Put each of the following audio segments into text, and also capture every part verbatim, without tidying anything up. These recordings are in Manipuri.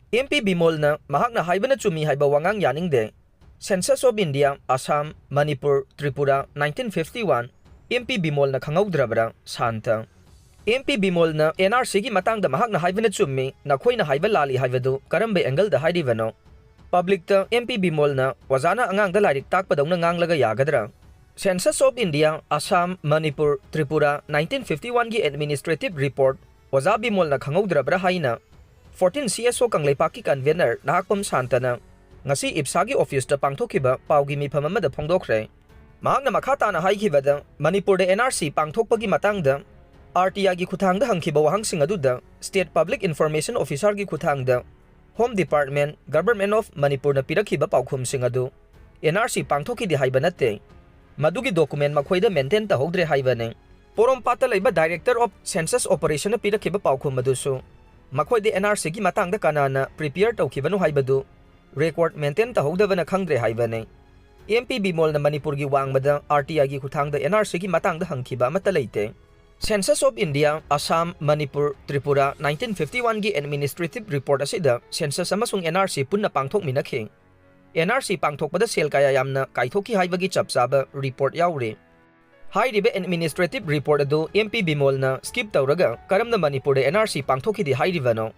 ꯑꯦꯝ ꯄꯤ ꯕꯤꯃꯣꯜꯅ ꯃꯍꯥꯛꯅ ꯍꯥꯏꯕꯅ ꯆꯨꯝꯃꯤ ꯍꯥꯏꯕ ꯋꯥꯉꯥꯡ ꯌꯥꯅꯤꯡꯗꯦ꯫ Census of India, Assam, Manipur, Tripura, nineteen fifty one, M P ꯕꯤꯃꯣꯜꯅ ꯈꯪꯍꯧꯗ꯭ꯔꯕ꯭ꯔꯥ? ꯁꯥꯟꯇ꯫ ꯑꯦꯝ ꯄꯤ ꯕꯤꯃꯣꯜꯅ ꯑꯦꯟ ꯑꯥꯔ ꯁꯤꯒꯤ ꯃꯇꯥꯡꯗ ꯃꯍꯥꯛꯅ ꯍꯥꯏꯕꯅ ꯆꯨꯝꯃꯤ, ꯅꯈꯣꯏꯅ ꯍꯥꯏꯕ ꯂꯥꯜꯂꯤ ꯍꯥꯏꯕꯗꯨ ꯀꯔꯝꯕ angle ꯗ ꯍꯥꯏꯔꯤꯕꯅꯣ? Public ꯇ ꯑꯦꯝ ꯄꯤ ꯕꯤꯃꯣꯜꯅ ꯑꯣꯖꯥꯅ ꯑꯉꯥꯡꯗ ꯂꯥꯏꯔꯤꯛ ꯇꯥꯛꯄꯗꯧꯅ ꯉꯥꯡꯂꯒ ꯌꯥꯒꯗ꯭ꯔꯥ? Census of India, Assam, Manipur, Tripura, nineteen fifty one ꯒꯤ administrative report ꯑꯣꯖꯥ ꯕꯤꯃꯣꯜꯅ ꯈꯪꯍꯧꯗ꯭ꯔꯕ꯭ꯔꯥ ꯍꯥꯏꯅ fourteen C S O ꯀꯪꯂꯩꯄꯥꯛꯀꯤ convener ꯅꯍꯥꯛꯄꯝ ꯁꯥꯟꯇꯅ ꯉꯁꯤ ꯏꯞꯁꯥꯒꯤ office ꯇ ꯄꯥꯡꯊꯣꯛꯈꯤꯕ ꯄꯥꯎꯒꯤ ꯃꯤꯐꯝ ꯑꯃꯗ ꯐꯣꯡꯗꯣꯛꯈ꯭ꯔꯦ꯫ ꯃꯍꯥꯛꯅ ꯃꯈꯥ ꯇꯥꯅ ꯍꯥꯏꯈꯤꯕꯗ, ꯃꯅꯤꯄꯨꯔꯗ ꯑꯦꯟ ꯑꯥꯔ ꯁꯤ ꯄꯥꯡꯊꯣꯛꯄꯒꯤ ꯃꯇꯥꯡꯗ ꯑꯥꯔ ꯇꯤ ꯑꯥꯏꯒꯤ ꯈꯨꯠꯊꯥꯡꯗ ꯍꯪꯈꯤꯕ ꯋꯥꯍꯪꯁꯤꯡ ꯑꯗꯨꯗ State Public Information Officer ꯒꯤ ꯈꯨꯠꯊꯥꯡꯗ Home Department, Government of ꯃꯅꯤꯄꯨꯔꯅ ꯄꯤꯔꯛꯈꯤꯕ ꯄꯥꯎꯈꯨꯝꯁꯤꯡ ꯑꯗꯨ ꯑꯦꯟ ꯑꯥꯔ ꯁꯤ ꯄꯥꯡꯊꯣꯛꯈꯤꯗꯦ ꯍꯥꯏꯕ ꯅꯠꯇꯦ꯫ ꯃꯗꯨꯒꯤ document ꯃꯈꯣꯏꯗ maintain ꯇꯧꯍꯧꯗ꯭ꯔꯦ ꯍꯥꯏꯕꯅꯤ꯫ ꯄꯣꯔꯣꯝꯄꯥꯠꯇ ꯂꯩꯕ Director of Census Operation ꯅ ꯄꯤꯔꯛꯈꯤꯕ ꯄꯥꯎꯈꯨꯝ ꯑꯗꯨꯁꯨ ꯃꯈꯣꯏꯗ ꯑꯦꯟ ꯑꯥꯔ ꯁꯤꯒꯤ ꯃꯇꯥꯡꯗ ꯀꯅꯥꯅ prepare ꯇꯧꯈꯤꯕꯅꯣ ꯍꯥꯏꯕꯗꯨ record maintain ꯇꯧꯍꯧꯗꯕꯅ ꯈꯪꯗ꯭ꯔꯦ ꯍꯥꯏꯕꯅꯤ꯫ ꯑꯦꯝ ꯄꯤ ꯕꯤꯃꯣꯜꯅ ꯃꯅꯤꯄꯨꯔꯒꯤ ꯋꯥꯡꯃꯗ ꯑꯥꯔ ꯇꯤ ꯑꯥꯏꯒꯤ ꯈꯨꯠꯊꯥꯡꯗ ꯑꯦꯟ ꯑꯥꯔ ꯁꯤꯒꯤ ꯃꯇꯥꯡꯗ ꯍꯪꯈꯤꯕ ꯑꯃꯠꯇ ꯂꯩꯇꯦ꯫ Census of India, Assam, Manipur, Tripura, nineteen fifty one ꯒꯤ administrative report ꯑꯁꯤꯗ census ꯑꯃꯁꯨꯡ ꯑꯦꯟ ꯑꯥꯔ ꯁꯤ ꯄꯨꯟꯅ ꯄꯥꯡꯊꯣꯛꯃꯤꯟꯅꯈꯤ꯫ ꯑꯦꯟ ꯑꯥꯔ ꯁꯤ ꯄꯥꯡꯊꯣꯛꯄꯗ ꯁꯦꯜ ꯀꯌꯥ ꯌꯥꯝꯅ ꯀꯥꯏꯊꯣꯛꯈꯤ ꯍꯥꯏꯕꯒꯤ ꯆꯞ ꯆꯥꯕ report ꯌꯥꯎꯔꯤ꯫ ꯍꯥꯏꯔꯤꯕ administrative report ꯑꯗꯨ ꯑꯦꯝ ꯄꯤ ꯕꯤꯃꯣꯜꯅ skip ꯇꯧꯔꯒ ꯀꯔꯝꯅ ꯃꯅꯤꯄꯨꯔꯗ ꯑꯦꯟ ꯑꯥꯔ ꯁꯤ ꯄꯥꯡꯊꯣꯛꯈꯤꯗꯦ ꯍꯥꯏꯔꯤꯕꯅꯣ?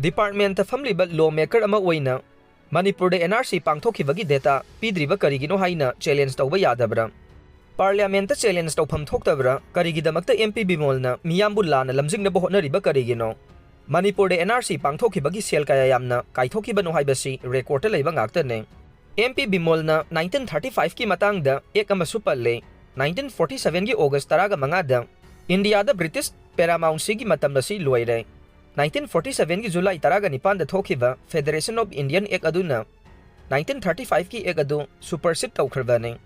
Department ꯇ ꯐꯝꯂꯤꯕ law maker ꯑꯃ ꯑꯣꯏꯅ ꯃꯅꯤꯄꯨꯔꯗ ꯑꯦꯟ ꯑꯥꯔ ꯁꯤ ꯄꯥꯡꯊꯣꯛꯈꯤꯕꯒꯤ data ꯄꯤꯗ꯭ꯔꯤꯕ ꯀꯔꯤꯒꯤꯅꯣ ꯍꯥꯏꯅ challenge ꯇꯧꯕ ꯌꯥꯗꯕ꯭ꯔꯥ? Parliament ꯇ challenge ꯇꯧꯐꯝ ꯊꯣꯛꯇꯕ꯭ꯔꯥ? ꯀꯔꯤꯒꯤꯗꯃꯛꯇ ꯑꯦꯝ ꯄꯤ ꯕꯤꯃꯣꯜꯅ ꯃꯤꯌꯥꯝꯕꯨ ꯂꯥꯟꯅ ꯂꯝꯖꯤꯡꯅꯕ ꯍꯣꯠꯅꯔꯤꯕ ꯀꯔꯤꯒꯤꯅꯣ? ꯃꯅꯤꯄꯨꯔꯗ ꯑꯦꯟ ꯑꯥꯔ ꯁꯤ ꯄꯥꯡꯊꯣꯛꯈꯤꯕꯒꯤ ꯁꯦꯜ ꯀꯌꯥ ꯌꯥꯝꯅ ꯀꯥꯏꯊꯣꯛꯈꯤꯕꯅꯣ ꯍꯥꯏꯕꯁꯤ record ꯇ ꯂꯩꯕ ꯉꯥꯛꯇꯅꯤ꯫ ꯑꯦꯝ ꯄꯤ ꯕꯤꯃꯣꯜꯅ nineteen thirty five ꯀꯤ ꯃꯇꯥꯡꯗ act ꯑꯃꯁꯨ ꯄꯜꯂꯦ꯫ Nineteen forty seven ꯒꯤ August ꯇꯔꯥꯒ ꯃꯉꯥꯗ ꯏꯟꯗꯤꯌꯥꯗ British paramountcy ꯒꯤ ꯃꯇꯝ ꯑꯁꯤ ꯂꯣꯏꯔꯦ꯫ Nineteen forty seven ꯒꯤ July ꯇꯔꯥꯒ ꯅꯤꯄꯥꯟꯗ ꯊꯣꯛꯈꯤꯕ Federation of Indian Act ꯑꯗꯨꯅ nineteen thirty five ꯀꯤ act ꯑꯗꯨ supersede ꯇꯧꯈ꯭ꯔꯕꯅꯤ꯫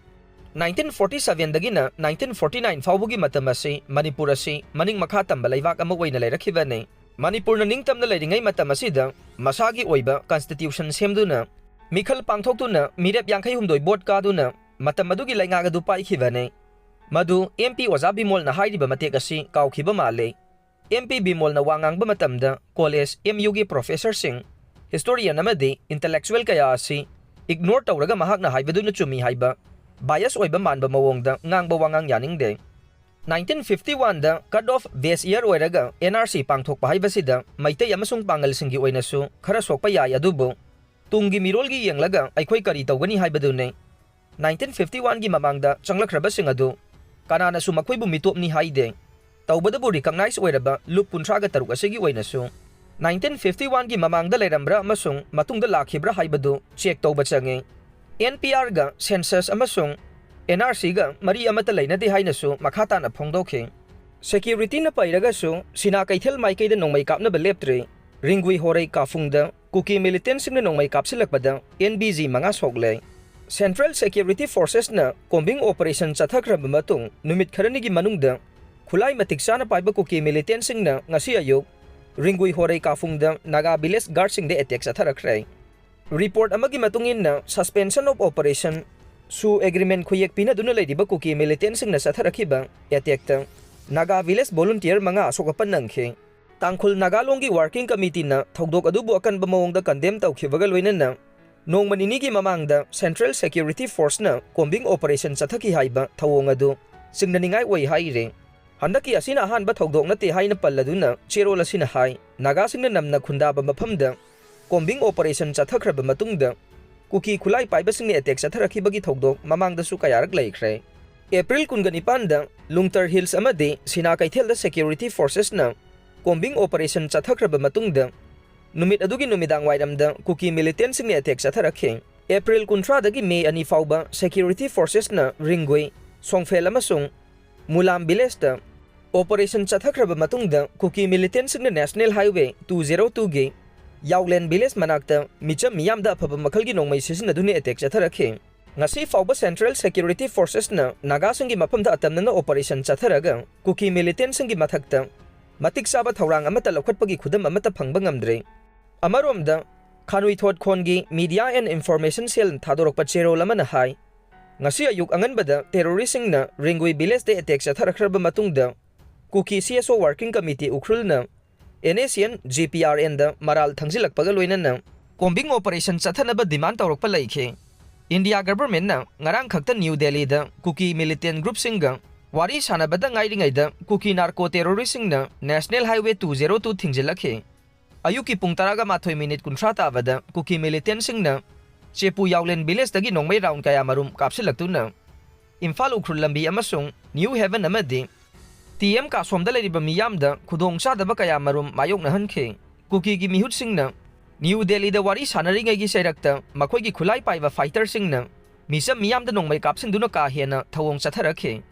Nineteen forty seven ꯗꯒꯤꯅ nineteen forty nine ꯐꯥꯎꯕꯒꯤ ꯃꯇꯝ ꯑꯁꯤ ꯃꯅꯤꯄꯨꯔ ꯑꯁꯤ ꯃꯅꯤꯡ ꯃꯈꯥ ꯇꯝꯕ ꯂꯩꯕꯥꯛ ꯑꯃ ꯑꯣꯏꯅ ꯂꯩꯔꯛꯈꯤꯕꯅꯤ꯫ ꯃꯅꯤꯄꯨꯔꯅ ꯅꯤꯡꯇꯝꯅ ꯂꯩꯔꯤꯉꯩ ꯃꯇꯝ ꯑꯁꯤꯗ ꯃꯁꯥꯒꯤ ꯑꯣꯏꯕ constitution ꯁꯦꯝꯗꯨꯅ, ꯃꯤꯈꯜ ꯄꯥꯡꯊꯣꯛꯇꯨꯅ, ꯃꯤꯔꯦꯞ ꯌꯥꯡꯈꯩ ꯍꯨꯝꯗꯣꯏ vote ꯀꯥꯗꯨꯅ ꯃꯇꯝ ꯑꯗꯨꯒꯤ ꯂꯩꯉꯥꯛ ꯑꯗꯨ ꯄꯥꯏꯈꯤꯕꯅꯤ꯫ ꯃꯗꯨ ꯑꯦꯝ ꯄꯤ ꯑꯣꯖꯥ ꯕꯤꯃꯣꯜꯅ ꯍꯥꯏꯔꯤꯕ ꯃꯇꯦꯛ ꯑꯁꯤ ꯀꯥꯎꯈꯤꯕ ꯃꯥꯜꯂꯦ꯫ ꯑꯦꯝ ꯄꯤ ꯕꯤꯃꯣꯜꯅ ꯋꯥ ꯉꯥꯡꯕ ꯃꯇꯝꯗ college, M U ꯒꯤ professorꯁꯤꯡ, historian ꯑꯃꯗꯤ intellectual ꯀꯌꯥ ꯑꯁꯤ ignore ꯇꯧꯔꯒ ꯃꯍꯥꯛꯅ ꯍꯥꯏꯕꯗꯨꯅ ꯆꯨꯝꯃꯤ ꯍꯥꯏꯕ bias ꯑꯣꯏꯕ ꯃꯥꯟꯕ ꯃꯑꯣꯡꯗ ꯉꯥꯡꯕ ꯋꯥꯉꯥꯡ ꯌꯥꯅꯤꯡꯗꯦ꯫ Nineteen fifty oneꯗ cut off base year ꯑꯣꯏꯔꯒ N R C ꯄꯥꯡꯊꯣꯛꯄ ꯍꯥꯏꯕꯁꯤꯗ ꯃꯩꯇꯩ ꯑꯃꯁꯨꯡ ꯄꯥꯉꯜꯁꯤꯡꯒꯤ ꯑꯣꯏꯅꯁꯨ ꯈꯔ ꯁꯣꯛꯄ ꯌꯥꯏ, ꯑꯗꯨꯕꯨ ꯇꯨꯡꯒꯤ ꯃꯤꯔꯣꯜꯒꯤ ꯌꯦꯡꯂꯒ ꯑꯩꯈꯣꯏ ꯀꯔꯤ ꯇꯧꯒꯅꯤ ꯍꯥꯏꯕꯗꯨꯅꯤ꯫ Nineteen fifty oneꯒꯤ ꯃꯃꯥꯡꯗ ꯆꯪꯂꯛꯈ꯭ꯔꯕꯁꯤꯡ ꯑꯗꯨ ꯀꯅꯥꯅꯁꯨ ꯃꯈꯣꯏꯕꯨ ꯃꯤꯇꯣꯞꯅꯤ ꯍꯥꯏꯗꯦ꯫ ꯇꯧꯕꯗꯕꯨ recognize ꯑꯣꯏꯔꯕ ꯂꯨꯞ ꯀꯨꯟꯊ꯭ꯔꯥꯒ ꯇꯔꯨꯛ ꯑꯁꯤꯒꯤ ꯑꯣꯏꯅꯁꯨ nineteen fifty oneꯒꯤ ꯃꯃꯥꯡꯗ ꯂꯩꯔꯝꯕ꯭ꯔꯥ ꯑꯃꯁꯨꯡ ꯃꯇꯨꯡꯗ ꯂꯥꯛꯈꯤꯕ꯭ꯔꯥ ꯍꯥꯏꯕꯗꯨ check ꯇꯧꯕ ꯆꯪꯉꯤ꯫ N P Rꯒ census ꯑꯃꯁꯨꯡ N R Cꯒ ꯃꯔꯤ ꯑꯃꯠꯇ ꯂꯩꯅꯗꯦ ꯍꯥꯏꯅꯁꯨ ꯃꯈꯥ ꯇꯥꯅ ꯐꯣꯡꯗꯣꯛꯈꯤ꯫ Securityꯅ ꯄꯩꯔꯒꯁꯨ ꯁꯤꯅꯥ ꯀꯩꯊꯦꯜ ꯃꯥꯏꯀꯩꯗ ꯅꯣꯡꯃꯩ ꯀꯥꯞꯅꯕ ꯂꯦꯞꯇ꯭ꯔꯤ꯫ ꯔꯤꯡꯒꯨꯏ ꯍꯣꯔꯩ ꯀꯥꯐꯨꯡꯗ ꯀꯨꯀꯤ militantꯁꯤꯡꯅ ꯅꯣꯡꯃꯩ ꯀꯥꯞꯁꯤꯜꯂꯛꯄꯗ N B G ꯃꯉꯥ ꯁꯣꯛꯂꯦ꯫ Central Security Forcesꯅ combing operation ꯆꯠꯊꯈ꯭ꯔꯕ ꯃꯇꯨꯡ ꯅꯨꯃꯤꯠ ꯈꯔꯅꯤꯒꯤ ꯃꯅꯨꯡꯗ ꯈꯨꯠꯂꯥꯏ ꯃꯇꯤꯛ ꯆꯥꯅ ꯄꯥꯏꯕ ꯀꯨꯀꯤ militantꯁꯤꯡꯅ ꯉꯁꯤ ꯑꯌꯨꯛ ꯔꯤꯡꯒꯨꯏ ꯍꯣꯔꯩ ꯀꯥꯐꯨꯡꯗ Naga village guardꯁꯤꯡꯗ attack ꯆꯠꯊꯔꯛꯈ꯭ꯔꯦ꯫ Report ꯑꯃꯒꯤ ꯃꯇꯨꯡ ꯏꯟꯅ, suspension of operation, ꯁꯨ agreement ꯈꯨꯌꯦꯛ ꯄꯤꯅꯗꯨꯅ ꯂꯩꯔꯤꯕ ꯀꯨꯀꯤ militantꯁꯤꯡꯅ ꯆꯠꯊꯔꯛꯈꯤꯕ attackꯇ Naga village volunteer ꯃꯉꯥ ꯑꯁꯣꯛ ꯑꯄꯟ ꯅꯪꯈꯤ꯫ ꯇꯥꯡꯈꯨꯜ ꯅꯥꯒꯥ ꯂꯣꯟꯒꯤ working committeeꯅ ꯊꯧꯗꯣꯛ ꯑꯗꯨꯕꯨ ꯑꯀꯟꯕ ꯃꯑꯣꯡꯗ condemn ꯇꯧꯈꯤꯕꯒ ꯂꯣꯏꯅꯅ ꯅꯣꯡꯃ ꯅꯤꯅꯤꯒꯤ ꯃꯃꯥꯡꯗ Central Security Forceꯅ combing operation ꯆꯠꯊꯈꯤ ꯍꯥꯏꯕ ꯊꯧꯑꯣꯡ ꯑꯗꯨ ꯆꯤꯡꯅꯅꯤꯡꯉꯥꯏ ꯑꯣꯏ ꯍꯥꯏꯔꯤ꯫ ꯍꯟꯗꯛꯀꯤ ꯑꯁꯤꯅ ꯑꯍꯥꯟꯕ ꯊꯧꯗꯣꯛ ꯅꯠꯇꯦ ꯍꯥꯏꯅ ꯄꯜꯂꯗꯨꯅ ꯆꯦꯔꯣꯜ ꯑꯁꯤꯅ ꯍꯥꯏ, ꯅꯥꯒꯥꯁꯤꯡꯅ ꯅꯝꯅ ꯈꯨꯟꯗꯥꯕ ꯃꯐꯝꯗ combing operation ꯆꯠꯊꯈ꯭ꯔꯕ ꯃꯇꯨꯡꯗ ꯀꯨꯀꯤ ꯈꯨꯠꯂꯥꯏ ꯄꯥꯏꯕꯁꯤꯡꯅ attack ꯆꯠꯊꯔꯛꯈꯤꯕꯒꯤ ꯊꯧꯗꯣꯛ ꯃꯃꯥꯡꯗꯁꯨ ꯀꯌꯥꯔꯛ ꯂꯩꯈ꯭ꯔꯦ꯫ April ꯀꯨꯟꯒ ꯅꯤꯄꯥꯟꯗ ꯂꯨꯡꯇꯔ Hills ꯑꯃꯗꯤ ꯁꯤꯅꯥ ꯀꯩꯊꯦꯜꯗ Security Forcesꯅ combing operation ꯆꯠꯊꯈ꯭ꯔꯕ ꯃꯇꯨꯡꯗ ꯅꯨꯃꯤꯠ ꯑꯗꯨꯒꯤ ꯅꯨꯃꯤꯗꯥꯡ ꯋꯥꯏꯔꯝꯗ ꯀꯨꯀꯤ militantꯁꯤꯡꯅ attack ꯆꯠꯊꯔꯛꯈꯤ꯫ April ꯀꯨꯟꯊ꯭ꯔꯥꯗꯒꯤ May ꯑꯅꯤ ꯐꯥꯎꯕ Security Forcesꯅ ꯔꯤꯡꯒꯨꯏ, ꯁꯣꯡꯐꯦꯜ ꯑꯃꯁꯨꯡ ꯃꯨꯂꯥꯝ villageꯇ operation ꯆꯠꯊꯈ꯭ꯔꯕ ꯃꯇꯨꯡꯗ ꯀꯨꯀꯤ militantꯁꯤꯡꯅ National Highway two zero twoꯒꯤ ꯌꯥꯎꯂꯦꯟ village ꯃꯅꯥꯛꯇ ꯃꯤꯆꯝ ꯃꯤꯌꯥꯝꯗ ꯑꯐꯕ ꯃꯈꯜꯒꯤ ꯅꯣꯡꯃꯩ ꯁꯤꯖꯤꯟꯅꯗꯨꯅ attack ꯆꯠꯊꯔꯛꯈꯤ꯫ ꯉꯁꯤ ꯐꯥꯎꯕ Central Security Forcesꯅ ꯅꯥꯒꯥꯁꯤꯡꯒꯤ ꯃꯐꯝꯗ ꯑꯇꯝꯅꯅ operation ꯆꯠꯊꯔꯒ ꯀꯨꯀꯤ militantꯁꯤꯡꯒꯤ ꯃꯊꯛꯇ ꯃꯇꯤꯛ ꯆꯥꯕ ꯊꯧꯔꯥꯡ ꯑꯃꯠꯇ ꯂꯧꯈꯠꯄꯒꯤ ꯈꯨꯗꯝ ꯑꯃꯠꯇ ꯐꯪꯕ ꯉꯝꯗ꯭ꯔꯤ꯫ ꯑꯃꯔꯣꯝꯗ, ꯈꯥꯅꯨꯏꯊꯣꯠ ꯈꯣꯟꯒꯤ Media and Information Cell ꯊꯥꯗꯣꯔꯛꯄ ꯆꯦꯔꯣꯜ ꯑꯃꯅ ꯍꯥꯏ, ꯉꯁꯤ ꯑꯌꯨꯛ ꯑꯉꯟꯕꯗ terroristꯁꯤꯡꯅ ꯔꯤꯡꯒꯨꯏ villageꯇ attack ꯆꯠꯊꯔꯛꯈ꯭ꯔꯕ ꯃꯇꯨꯡꯗ ꯀꯨꯀꯤ C S O working committee ꯎꯈ꯭ꯔꯨꯜꯅ N S N J P R and ꯃꯔꯥꯜ ꯊꯪꯖꯤꯜꯂꯛꯄꯒ ꯂꯣꯏꯅꯅ ꯀꯣꯝꯕꯤꯡ ꯑꯣꯄꯔꯦꯁꯟ ꯆꯠꯊꯅꯕ ꯗꯤꯃꯥꯟ ꯇꯧꯔꯛꯄ ꯂꯩꯈꯤ꯫ ꯏꯟꯗꯤꯌꯥ ꯒꯚꯔꯟꯃꯦꯟꯠꯅ ꯉꯔꯥꯡ ꯈꯛꯇ ꯅ꯭ꯌꯨ ꯗꯦꯜꯂꯤꯗ ꯀꯨꯀꯤ ꯃꯤꯂꯤꯇꯦꯟꯠ ꯒ꯭ꯔꯨꯞꯁꯤꯡꯒ ꯋꯥꯔꯤ ꯁꯥꯟꯅꯕꯗ ꯉꯥꯏꯔꯤꯉꯩꯗ ꯀꯨꯀꯤ ꯅꯥꯔꯀꯣ ꯇꯦꯔꯣꯔꯤꯁ꯭ꯠꯁꯤꯡꯅ national highway two zero two ꯊꯤꯡꯖꯤꯜꯂꯛꯈꯤ꯫ ꯑꯌꯨꯛꯀꯤ ꯄꯨꯡ ꯇꯔꯥꯒ ꯃꯥꯊꯣꯏ ꯃꯤꯅꯤꯠ ꯀꯨꯟꯊ꯭ꯔꯥ ꯇꯥꯕꯗ ꯀꯨꯀꯤ ꯃꯤꯂꯤꯇꯦꯟꯠꯁꯤꯡꯅ ꯆꯦꯄꯨ ꯌꯥꯎꯂꯦꯟ ꯚꯤꯂꯦꯖꯇꯒꯤ ꯅꯣꯡꯃꯩ ꯔꯥꯎꯟ ꯀꯌꯥ ꯃꯔꯨꯝ ꯀꯥꯞꯁꯤꯜꯂꯛꯇꯨꯅ ꯏꯝꯐꯥꯜ ꯎꯈ꯭ꯔꯨꯜ ꯂꯝꯕꯤ ꯑꯃꯁꯨꯡ ꯅ꯭ꯌꯨ ꯍꯦꯚꯟ ꯑꯃꯗꯤ ꯇꯤ ꯑꯦꯝ ꯀꯥꯁꯣꯝꯗ ꯂꯩꯔꯤꯕ ꯃꯤꯌꯥꯝꯗ ꯈꯨꯗꯣꯡꯆꯥꯗꯕ ꯀꯌꯥ ꯃꯔꯨꯝ ꯃꯥꯌꯣꯛꯅꯍꯟꯈꯤ꯫ ꯀꯨꯀꯤꯒꯤ ꯃꯤꯍꯨꯠꯁꯤꯡꯅ ꯅ꯭ꯌꯨ ꯗꯦꯜꯂꯤꯗ ꯋꯥꯔꯤ ꯁꯥꯟꯅꯔꯤꯉꯩꯒꯤ ꯆꯩꯔꯛꯇ ꯃꯈꯣꯏꯒꯤ ꯈꯨꯠꯂꯥꯏ ꯄꯥꯏꯕ ꯐꯥꯏꯇꯔꯁꯤꯡꯅ ꯃꯤꯆꯝ ꯃꯤꯌꯥꯝꯗ ꯅꯣꯡꯃꯩ ꯀꯥꯞꯁꯤꯟꯗꯨꯅ ꯀꯥ ꯍꯦꯟꯅ ꯊꯧꯑꯣꯡ ꯆꯠꯊꯔꯛꯈꯤ꯫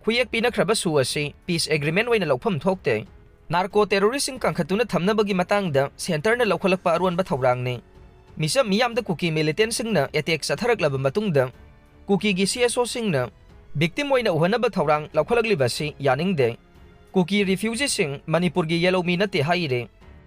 ꯈꯨꯌꯦꯛ ꯄꯤꯅꯈ꯭ꯔꯕ ꯁꯨ ꯑꯁꯤ ꯄꯤꯁ ꯑꯦꯒ꯭ꯔꯤꯃꯦꯟꯠ ꯑꯣꯏꯅ ꯂꯧꯐꯝ ꯊꯣꯛꯇꯦ꯫ ꯅꯥꯔꯀꯣ ꯇꯦꯔꯣꯔꯤꯁ꯭ꯠꯁꯤꯡ ꯀꯟꯈꯠꯇꯨꯅ ꯊꯝꯅꯕꯒꯤ ꯃꯇꯥꯡꯗ ꯁꯦꯟꯇꯔꯅ ꯂꯧꯈꯠꯂꯛꯄ ꯑꯔꯣꯟꯕ ꯊꯧꯔꯥꯡꯅꯤ꯫ ꯃꯤꯆꯝ ꯃꯤꯌꯥꯝꯗ ꯀꯨꯀꯤ ꯃꯤꯂꯤꯇꯦꯟꯠꯁꯤꯡꯅ ꯑꯦꯇꯦꯛ ꯆꯠꯊꯔꯛꯂꯕ ꯃꯇꯨꯡꯗ ꯀꯨꯀꯤꯒꯤ ꯁꯤ ꯑꯦꯁ ꯑꯣꯁꯤꯡꯅ ꯚꯤꯛꯇꯤꯝ ꯑꯣꯏꯅ ꯎꯍꯟꯅꯕ ꯊꯧꯔꯥꯡ ꯂꯧꯈꯠꯂꯛꯂꯤꯕ ꯑꯁꯤ ꯌꯥꯅꯤꯡꯗꯦ꯫ ꯀꯨꯀꯤ ꯔꯤꯐ꯭ꯌꯨꯖꯤꯁꯤꯡ ꯃꯅꯤꯄꯨꯔꯒꯤ ꯌꯦꯜꯍꯧꯃꯤ ꯅꯠꯇꯦ ꯍꯥꯏꯔꯤ꯫